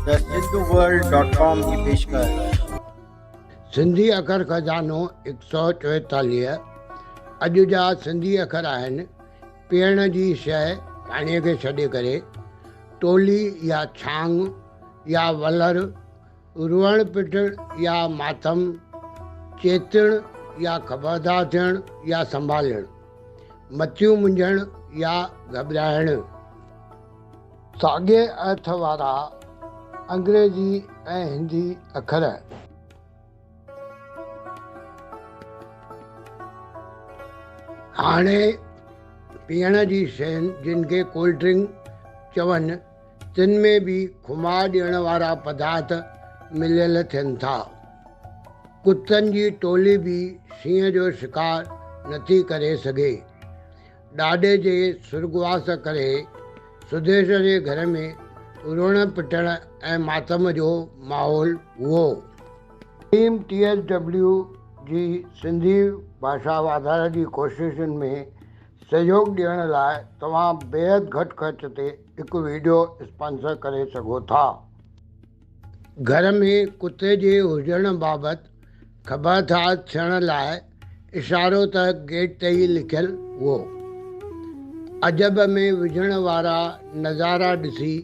The Sindhu world dot com جي پيشڪش. سنڌي اکر خزانو هڪ سؤ چوئيتاليهه اڄ جا سنڌي اکر آهن، پيئڻ جي شيء پاڻيء کي ڇڏي ڪري، ٽولي يا ڇانگ يا ولر، روئڻ پٽڻ يا ماتم، چيتڻ يا خبردار ٿيڻ يا سنڀالڻ، متيون منجهڻ يا گهٻرائڻ. ساڳئي ارٿ وارا انگريزي ۽ هندي اکر. هاڻي پيئڻ جي شين جن کي ڪولڊ ڊرنڪ چون تن ۾ به خمار ڏيڻ وارا پدارٿ مليل ٿين ٿا. ڪتن جي ٽولي به شينهن جو شڪار نٿي ڪري سگهي. ڏاڏي جي سرڳواس ڪري سديش جي گهر ۾ روئڻ پٽڻ ۽ ماتم جو ماحول هئو. ٽيم ٽي ايس ڊبليو جي سنڌي ڀاشا واڌاري جي ڪوششن ۾ سهيوڳ ڏيڻ لاء توهان بيحد گهٽ خرچ تي هڪ وڊيو اسپانسر ڪري سگهو ٿا. گهر ۾ ڪتي جي هجڻ بابت خبردار ٿيڻ لاء اشارو ته گيٽ تي ئي لکيل هئو. عجب ۾ وجهڻ وارا نظارا ڏسي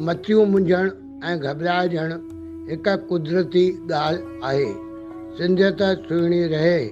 متيون منجهڻ ۽ گهٻرائجڻ هڪ قدرتي ڳالهه آهي. سنڌيت سهڻي رهي.